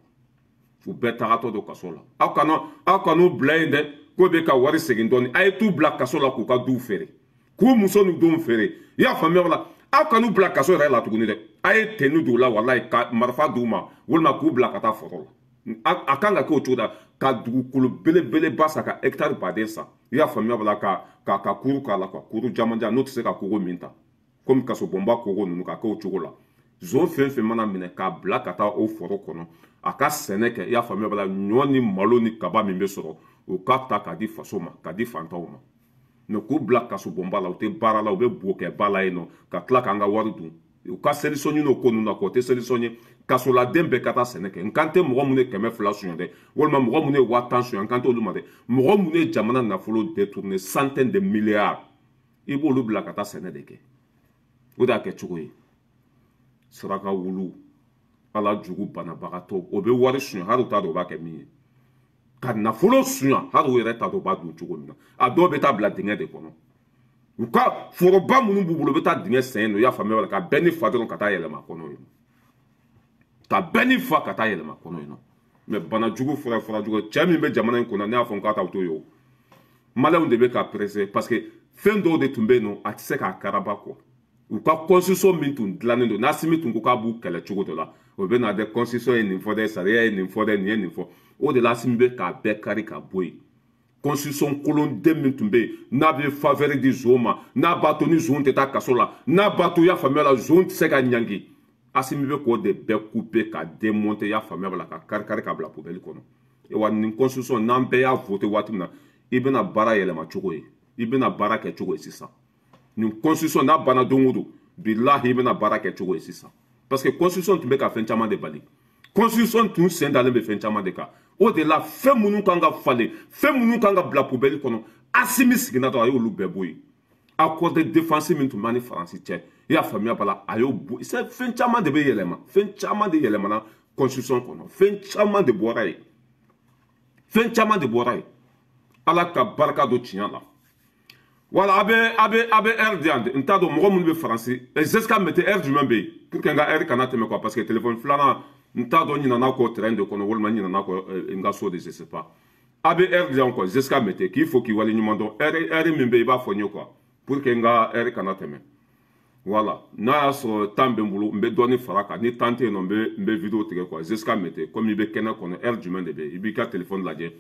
u bɛɛ tagatɔ don kaso la. Aw kan'u bila yen dɛ, k'o bɛ ka wari segin dɔɔni. A ye t'u bila kaso la k'u ka duw feere, k'u muso n'u denw feere, i y'a faamuya la. Aw kan'u bila kaso yɛrɛ la tuguni dɛ, a ye tenue don u la, walayi, ka marifa d'u ma, walima k'u bila ka taa foro la. A kan ka kɛ o cogo la, ka dugukolo belebeleba san, ka hectare baden san, i y'a faamuya la, ka kuru k'a la quoi, kuru jamanjan n'o tɛ se ka kogo min ta, komi kasobonba kogo ninnu, ka kɛ o cogo la. Zon fɛn fɛn mana minɛ k'a bila ka taa o foro kɔnɔ, a ka sɛnɛ kɛ, i y'a faamuya la, ɲɔ ni malo ni kaba min bɛ sɔrɔ, o ka ta k'a di faso ma, k'a di fantanw ma. Mɛ k'u bila kasobonba la, u tɛ baara la, u bɛ bo kɛ ba la yen nɔ, ka tila k'an ka wari dun. U ka solution ɲini o ko ninnu na k'o tɛ solution ye. Kasoladen bɛɛ ka taa sɛnɛ kɛ. N kan tɛ mɔgɔ minnu ye 200 suɲɛ dɛ, walima mɔgɔ minnu ye 10 000 suɲɛ, n kan tɛ olu ma dɛ. Mɔgɔ minnu ye jamana nafolo détourné, centaine de milliards, i b'olu bila ka taa sɛnɛ de kɛ. O de y'a kɛ cogo ye. Saraka wulu, ala jugu banabagatɔ, o bɛ wari suɲɛ, hali u t'a dɔn u b'a kɛ min ye, ka nafolo suɲɛ, hali u yɛrɛ t'a dɔn u b'a dun cogo min na. A dɔw bɛ taa bila dingɛ de kɔnɔ, u ka foroba minnu b'u bolo, u bɛ taa dingɛ sen yen nɔ, i y'a faamuya, ka bɛɛ ni fa dɔrɔn ka taa yɛlɛma kɔnɔ yen, ka bɛɛ ni fa ka taa yɛlɛma kɔnɔ yen nɔ. Mɛ bana jugu fura fura jugu, cɛ min bɛ jamana in kunna, ne y'a fɔ n k'a t'aw to yen o. Maliyɛnw de bɛ ka pressé, parce que fɛn dɔw de tun bɛ yen nɔ, a tɛ se k'a karaba kɔ. U ka constitution min tun dilannen don, n'Asimi tun ko k'a b'u kɛlɛ cogo dɔ la, o bɛ na dɛ, constitution ye nin fɔ dɛ, sariya ye nin fɔ dɛ, nin ye nin fɔ. O de la Asimi bɛ k'a bɛɛ kari ka bɔ yen. Constitution kolonden min tun bɛ yen n'a bɛ faveur di zon ma, n'a b'a to ni zon tɛ taa kaso la, n'a b'a to, i y'a faamuya la, zon tɛ se ka ɲangi, Asimi bɛ k'o de bɛɛ couper ka démonter, i y'a faamuya la, ka kari kari ka bila poubelle kɔnɔ. Wa nin constitution, n'an bɛɛ y'a voté waati min na, i bɛna baara yɛlɛma cogo ye, i bɛna baara kɛ cogo ye sisan. Nin constitution n'a banna don o don, bilahi, i bɛna baara kɛ cogo ye sisan, parce que constitution tun bɛ ka fɛn caman de bali. Constitution tun sen dalen bɛ fɛn caman de kan. O de la, fɛn minnu kan ka falen, fɛn minnu kan ka bila poubelle kɔnɔ, Asimi siginna dɔrɔn, a y'olu bɛɛ bɔ yen. Accord de défense min tun b'an ni Faransi cɛ, i y'a faamuya bala, a y'o bɔ. Fɛn caman de bɛ yɛlɛma, fɛn caman de yɛlɛmana constitution kɔnɔ, fɛn caman de bɔra yen, fɛn caman de bɔra yen. Ala ka barika don tiɲɛ la. Voilà, a bɛ heure di yan, n t'a dɔn mɔgɔ minnu bɛ Faransi. Jusqu'à maintenant, heure jumɛn bɛ yen pour que n ka heure kana tɛmɛ quoi? Parce que téléphone filanan, n t'a dɔn, ɲinana kɔ train de kɔnɔ walima ɲinana kɔ n ka so de, je sais pas. A bɛ heure di yan quoi. Jusqu'à maintenant, k'i fo k'i waleɲuman dɔn. Heure min bɛ yen, i b'a fɔ n ye quoi, pour que n ka heure kana tɛmɛ. Voilà, n'a y'a sɔrɔ temps bɛ n bolo, n bɛ dɔɔni fara kan. Ni temps tɛ yen nɔ, n bɛ vidéo tigɛ quoi. Jusqu'à maintenant, comme i bɛ kɛnɛ kɔnɔ, heure jumɛn de bɛ yen? I b'i ka téléphone lajɛ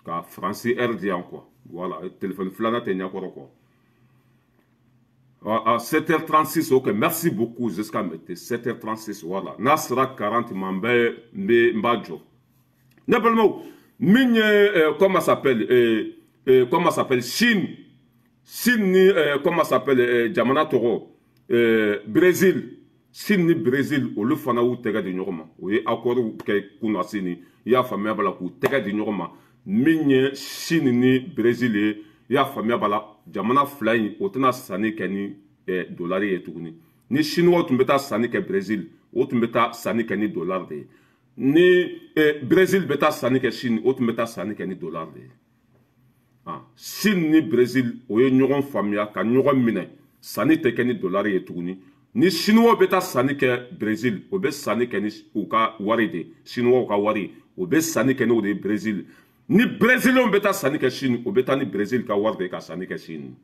ka Faransi heure di yan quoi. Voilà, téléphone filanan tɛ ɲɛkɔrɔ quoi. À 7h36, ok, merci beaucoup. Jusqu'à maintenant, 7h36, voilà. N'a sera 40 ma, n bɛ n b'a jɔ. Ne balimaw, min ye comment s'appelle, comment s'appelle, Chine ni comment s'appelle, jamana tɔgɔ, Brésil, Chine ni Brésil, olu fana y'u tɛgɛ di ɲɔgɔn ma. O ye accord kɛ kunasini, i y'a faamuya b'a la, k'u tɛgɛ di ɲɔgɔn ma. Min ye Chine ni Brésil ye, i y'a faamuya b'a la, jamana fila in, o tɛna sanni kɛ ni dolari ye tuguni. Ni Chinois tun bɛ taa sanni kɛ Brésil, o tun bɛ taa sanni kɛ ni dolari de ye. Ni Brésil bɛ taa sanni kɛ Chine, o tun bɛ taa sanni kɛ ni dolari de ye. Ah, Chine ni Brésil, o ye ɲɔgɔn faamuya ka ɲɔgɔn minɛ, sanni tɛ kɛ ni dolari ye tuguni. Ni Chinois bɛ taa sanni kɛ Brésil, o bɛ sanni kɛ ni u ka wari de ye, Chinois ka wari, o bɛ sanni kɛ n'o de ye Brésil. Ni Brésilien bɛ taa sanni kɛ Chine, o bɛ taa ni Brésil ka wari de ye ka sanni kɛ Chine.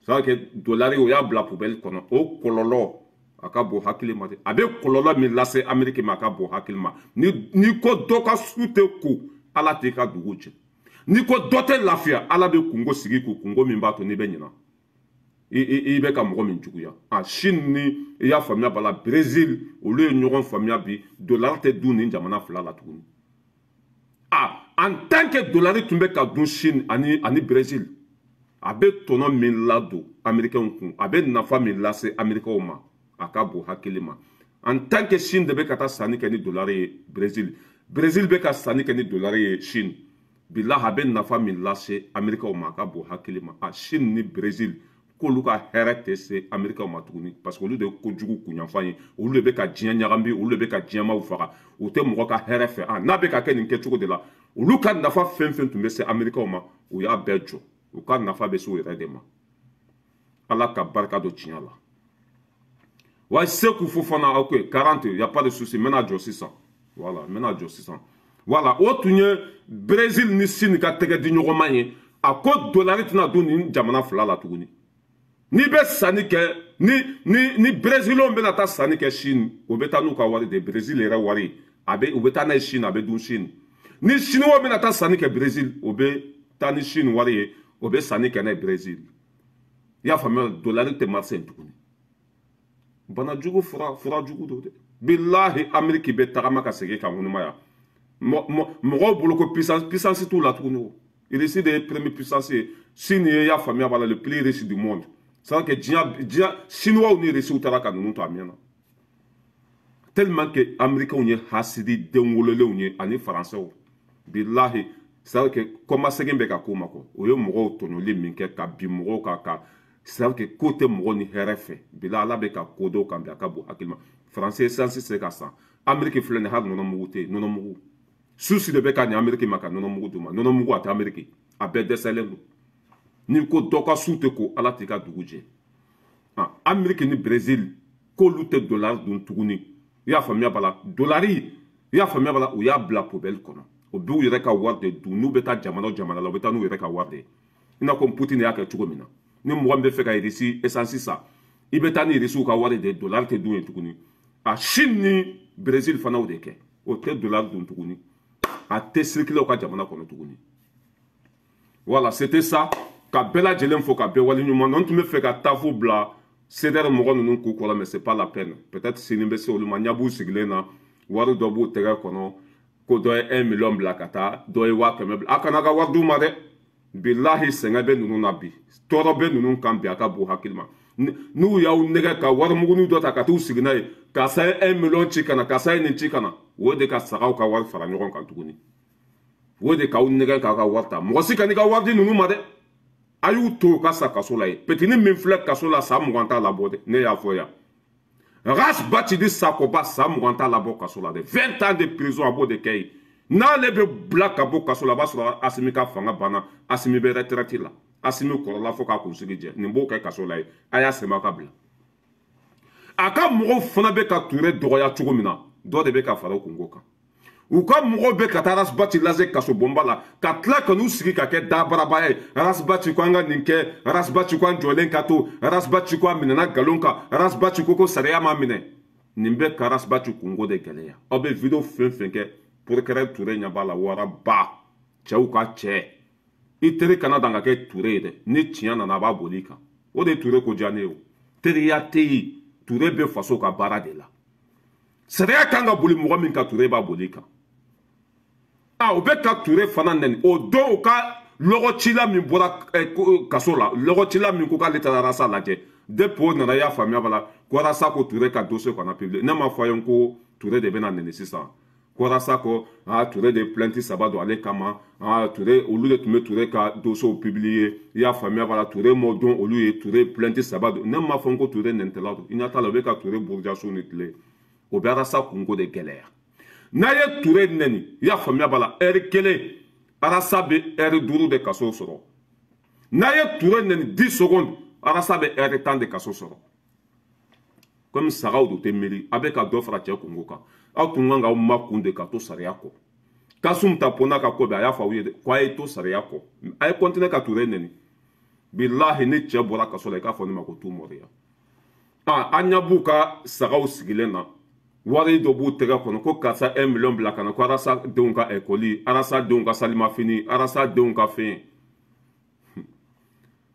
C'est à dire que dolari, o y'a bila poubelle kɔnɔ. O kɔlɔlɔ a ka bon hakili ma dɛ. A bɛ kɔlɔlɔ min lase Amérique ma, a ka bon hakili ma. Ni ko dɔ ka su tɛ ko, Ala t'i ka dugu jɛ. Ni ko dɔ tɛ lafiya, Ala bɛ kungo sigi k'o kungo min b'a to n'i bɛ ɲina i bɛ ka mɔgɔ min juguya. A Chine ni, i y'a faamuya b'a la, Brésil, olu ye ɲɔgɔn faamuya bi, dolari tɛ dun nin jamana fila la tuguni. Ah, en tant que dolari tun bɛ ka dun Chine ani Brésil, a bɛ tɔnɔ min ladon Américains kun, a bɛ nafa min lase Américains ma, a ka bon hakili ma. En tant que Chine de bɛ ka taa sanni kɛ ni dolari ye Brésil, Brésil bɛ ka sanni kɛ ni dolari ye Chine, bilahi, a bɛ nafa min lase Américains ma, a ka bon hakili ma. A Chine ni Brésil, k'olu ka hɛrɛ tɛ se Américains ma tuguni, parce que olu de ye kojugu kunyanfan ye, olu de bɛ ka diɲɛ ɲagami, olu de bɛ ka diɲɛmaw faga, u tɛ mɔgɔ ka hɛrɛ fɛ. A n'a bɛ ka kɛ nin kɛcogo de la, olu ka nafa fɛn fɛn tun bɛ se Américains ma, u y'a bɛɛ jɔ, u ka nafa bɛ se u yɛrɛ de ma. Ala ka barika don tiɲɛ la. Wa Seku Fofana, ok, 40, y a pas de souci, n bɛna jɔ sisan. Voilà, n bɛna jɔ sisan. Voilà, o tun ye Brésil ni Chine ka tɛgɛ di ɲɔgɔn ma ye. A ko dolari tɛna dun nin jamana fila la tuguni. N'i bɛ sanni kɛ, ni Brésilien bɛna taa sanni kɛ Chine, o bɛ taa n'u ka wari de ye, Brésil yɛrɛ wari, a bɛ u bɛ taa n'a ye Chine, a bɛ dun Chine. Ni Chinois bɛna taa sanni kɛ Brésil, o bɛ taa ni Chine wari ye, o bɛ sanni kɛ n'a ye Brésil. I y'a faamuya, dolari tɛ marché yen tuguni. Bana jugu fura jugu don dɛ. Bilahi, Amérique bɛ tagama ka segin ka ŋunuma yan. Mɔgɔw bolo ko puissance t'u la tuguni. O Russie de ye premier puissance ye, Chine ye, i y'a faamuya b'a la, le plus riche du monde. C'est à dire que diɲɛ Chinois ni Russiw taara ka ninnu to a mɛnna, tellement que Américains ye hasidi den wololenw ye ani Français. Bilahi, c'est à dire que kɔmasegin bɛ ka k'o ma kɔ, o ye mɔgɔw tɔɲɔli min kɛ ka bin mɔgɔw kan ka, c'est à dire que ko tɛ mɔgɔ ni hɛrɛ fɛ. Bilahi, Ala bɛ ka ko dɔw kan bi, a ka bon hakili ma. Français essence tɛ se ka san. Amérique filɛ nin ye, hali nɔnɔmugu tɛ yen, nɔnɔmugu susi de bɛ ka ɲɛ Amérique ma ka nɔnɔmugu d'u ma. Nɔnɔmugu a tɛ Amérique, a bɛɛ dɛsɛlen don. N'i ko dɔ ka su tɛ ko, Ala t'i ka dugu jɛ. Ah, Amérique ni Brésil, k'olu tɛ dolari dun tuguni, i y'a faamuya b'a la, dolari, i y'a faamuya b'a la, u y'a bila poubelle kɔnɔ. O b'u yɛrɛ ka wari de dun. N'u bɛ taa jamana o jamana la, u bɛ taa n'u yɛrɛ ka wari de ye, i n'a fɔ Poutine y'a kɛ cogo min na. Ni mɔgɔ min bɛ fɛ ka Russie essence san, i bɛ taa ni Russiw ka wari de ye, dolari tɛ dun yen tuguni. A Chine ni Brésil fana, o de kɛ, o tɛ dolari dun tuguni, a tɛ circuler u ka jamana kɔnɔ tuguni. Voilà, c'était ça. Ka bɛɛ lajɛlen fo ka bɛɛ waleɲuman dɔn. N tun bɛ fɛ ka tafu bila CDR mɔgɔ ninnu k'u kɔrɔ, mais c'est pas la peine. Peut-être sini bɛ se olu ma. Ɲɛ b'u sigilen na, wari dɔ b'u tɛgɛ kɔnɔ, ko dɔ ye 1 million bila ka taa, dɔ ye 100 000 bila. A kana ka wari d'u ma dɛ. Bilahi, sɛgɛn bɛ ninnu na bi, tɔɔrɔ bɛ ninnu kan bi, a ka bon hakili ma. N'u y'aw nɛgɛ ka warimugunin dɔ ta ka t'u sigi n'a ye, karisa ye 1 million ci ka na, karisa ye nin ci ka na, o de ka sagaw ka wari fara ɲɔgɔn kan tuguni, o de k'aw nɛgɛ k'aw ka wari ta. Mɔgɔ si kan'i ka wari di ninnu ma dɛ. A y'u to u ka sa kaso la ye. Petini min filɛ kaso la, san 20 t'a labɔ dɛ. Ne y'a fɔ yan, Ras Bath di Sakoba, san 20 t'a labɔ kaso la dɛ. 20 ans de prison, a b'o de kɛ yen. N'ale bɛ bila ka bɔ kaso la, a b'a sɔrɔ Asimi ka fanga banna, Asimi bɛ retraite la, Asimi kɔrɔla fo k'a kunsigi jɛ. Nin b'o kɛ kaso la ye. A y'a sɛmɛ ka bila. A ka mɔgɔw fana bɛ ka Ture dɔgɔya cogo min na, dɔ de bɛ ka fara o kungo kan. U ka mɔgɔw bɛ ka taa Ras Bath lase kaso bonba la, ka tila ka n'u sigi ka kɛ dabarabaya ye. Ras Bath ko an ka nin kɛ, Ras Bath ko an jɔlen ka to, Ras Bath ko a minɛna nkalon kan, Ras Bath ko sariya ma minɛ. Nin bɛ ka Ras Bath kungo de gɛlɛya. Aw bɛ vidéo fɛn fɛn kɛ, procureur Ture ɲɛ b'a la. Waraba cɛw ka cɛ, i teri kana dan ka kɛ Ture ye dɛ. Ni tiɲɛ nana, a b'a boli i kan. O de ye Ture ko diya ne ye. O teriya tɛ yen. Ture bɛ faso ka baara de la. Sariya kan ka boli mɔgɔ min kan, Ture b'a boli i kan. A u bɛ ka Ture fana nɛni. O don, u ka lɔgɔcila min bɔra kaso la, lɔgɔcila min ko k'ale taara Rasa lajɛ, depuis o nana, i y'a faamuya b'a la ko Rasa ko Ture ka dossier kana publier. Ne m'a fɔ a ye ko Ture de bɛna nɛni sisan, ko Rasa ko aa Ture de plainte 3 don ale kama, aa Ture, olu de tun bɛ Ture ka dossier publier. I y'a faamuya b'a la, Ture m'o dɔn, olu ye Ture plainte 3 don. Ne m'a fɔ ko Ture nɛnitɛla don. I ɲɛ t'a la, u bɛ ka Ture buruja su ni tile. O bɛ Rasa kunko de gɛlɛya. N'a ye Ture nɛni, i y'a faamuya b'a la, ɛri kelen, Arasa bɛ ɛri 5 de kaso sɔrɔ. N'a ye Ture nɛni 10 secondes, Arasa bɛ ɛri 10 de kaso sɔrɔ. Komi sagaw do tɛ miiri, a bɛ ka dɔ fara cɛ kungo kan. Aw tun kan k'aw makun de ka to sariya kɔ. Kasum ta pɔnna ka ko bɛɛ, a y'a fɔ aw ye dɛ ko a ye to sariya kɔ, a ye continuer ka Ture nɛni. Bilahi, ni cɛ bɔra kaso la, i k'a fɔ ne ma ko tu mɔriya. An ɲɛ b'u ka sagaw sigilen na, wari dɔ b'u tɛgɛ kɔnɔ, ko karisa 1 million bila ka na, ko Arasa denw ka ekɔli, Arasa denw ka salimafini, Arasa denw ka fɛn.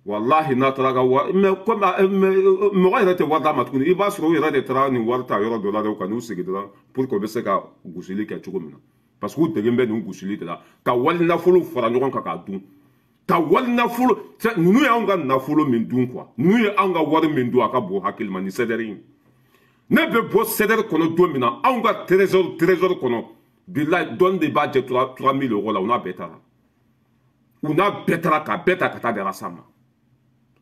Walahi, n'a taara ka wari, mais komi mɔgɔ yɛrɛ tɛ wari d'a ma tuguni, i b'a sɔrɔ u yɛrɛ de taara nin wari ta yɔrɔ dɔ la dɛ, ka n'u sigi dɔrɔn pour que u bɛ se ka gosili kɛ cogo min na, parce que u degen bɛ nin gosili de la, ka wali nafolo fara ɲɔgɔn kan k'a dun, ka wali nafolo. Ninnu y'anw ka nafolo min dun quoi, ninnu ye anw ka wari min dun, a ka bon hakili ma. Nin CDR in, ne bɛ bɔ CDR kɔnɔ don min na, anw ka trésor kɔnɔ, bilahi, dɔɔni de b'a jɛ 3000 euros la. U n'a bɛɛ taara, u n'a bɛɛ taara, k'a bɛɛ ta ka taa di Arasa ma.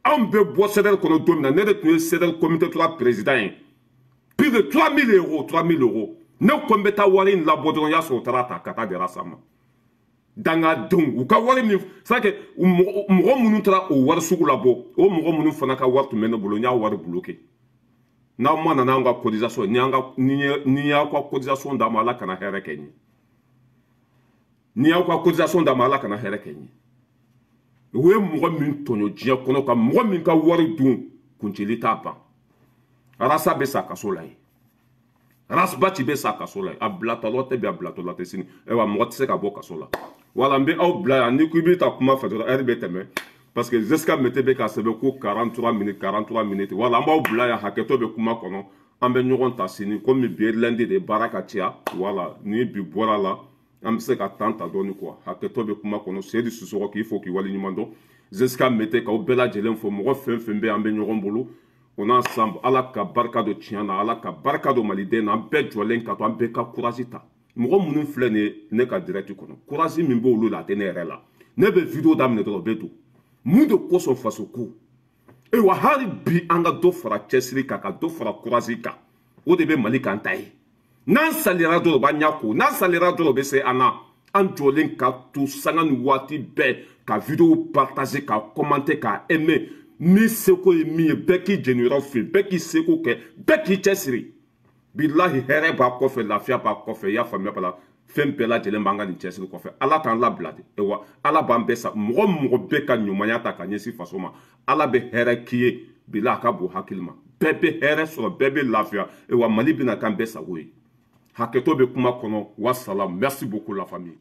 Anw bɛ bɔ CDR kɔnɔ don min na, ne de tun ye CDR comité 3 président ye. Plus de 3000 euros, 3000 euros. Ne ko n bɛ taa wari in labɔ dɔrɔn, y'a sɔrɔ u taara ta ka taa di Arasa ma. Dangadenw, u ka wari min, c'est que mɔgɔ minnu taara o wari sugu labɔ, o mɔgɔ minnu fana ka wari tun bɛ ne bolo, n y'a wari bloqué. N'aw ma nana anw ka cotisation, ni y'aw ka cotisation d'a ma, Ala kana hɛrɛ kɛ n ye. Ni y'aw ka cotisation d'a ma, Ala kana hɛrɛ kɛ n ye. U ye mɔgɔ min tɔɲɔ diɲɛ kɔnɔ, ka mɔgɔ min ka wari dun, kunceli t'a ban. Arasa bɛ sa kaso la yen, Ras Bath bɛ sa kaso la yen. A bilatɔla tɛ bi, a bilatɔla tɛ sini. Ayiwa, mɔgɔ tɛ se ka bɔ kaso la. Wala, n bɛ aw bila yan. Ni ko i bɛ taa kuma fɛ dɔrɔn, ɛri bɛ tɛmɛ, parce que jusqu'à mete bɛ ka sɛbɛn ko 43 minutes, 43 minutes. Wala, an b'aw bila yan. Hakɛto bɛ kuma kɔnɔ. An bɛ ɲɔgɔn ta sini, komi bi ye lundi de, baara ka ca. Wala, ni bi bɔra la, an bɛ se ka temps ta dɔɔni quoi. Hakɛto bɛ kuma kɔnɔ. Seyidu Sisɔkɔ, k'i fo k'i waleɲuman dɔn. Jusqu'à mete, k'aw bɛɛ lajɛlen fo. Mɔgɔ fɛn fɛn bɛ, an bɛ ɲɔgɔn bolo, o n'ensemble. Ala ka barika don tiɲɛ na, Ala ka barika don maliden na. An bɛɛ jɔlen ka to, an bɛɛ ka courage ta. Mɔgɔ minnu filɛ nin ye ne ka direct kɔnɔ, courage min b'olu la, a tɛ ne yɛrɛ la. Ne bɛ vidéo daminɛ dɔrɔn, o bɛ don. Mun de kosɔn? Faso ko. Ayiwa, hali bi an ka dɔ fara cɛsiri kan, ka dɔ fara courage kan, o de bɛ Mali k'an ta ye. N'an salira dɔrɔn, o b'an ɲɛ ko, n'an salira dɔrɔn, o bɛ se an na. An jɔlen ka to sanga ni waati bɛɛ ka vidéo partager, ka commenter, ka aimer. Min seko ye min ye, bɛɛ k'i jeniyɔrɔ fɛ, bɛɛ k'i seko kɛ, bɛɛ k'i cɛsiri. Bilahi, hɛrɛ b'a kɔfɛ, lafiya b'a kɔfɛ. I y'a faamuya b'a la, fɛn bɛɛ lajɛlen b'an ka nin cɛsiri kɔfɛ. Ala t'an labila de wa, Ala b'an bɛɛ sa. Mɔgɔ mɔgɔ bɛɛ ka ɲumanya ta ka ɲɛsin faso ma, Ala bɛ hɛrɛ k'i ye. Bilahi, a ka bon hakili ma. Bɛɛ bɛ hɛrɛ sɔrɔ, bɛɛ bɛ lafiya. Wa Mali bɛna k'an bɛɛ sago ye. Hakɛto bɛ kuma kɔnɔ. Wasalaam, merci beaucoup la famille.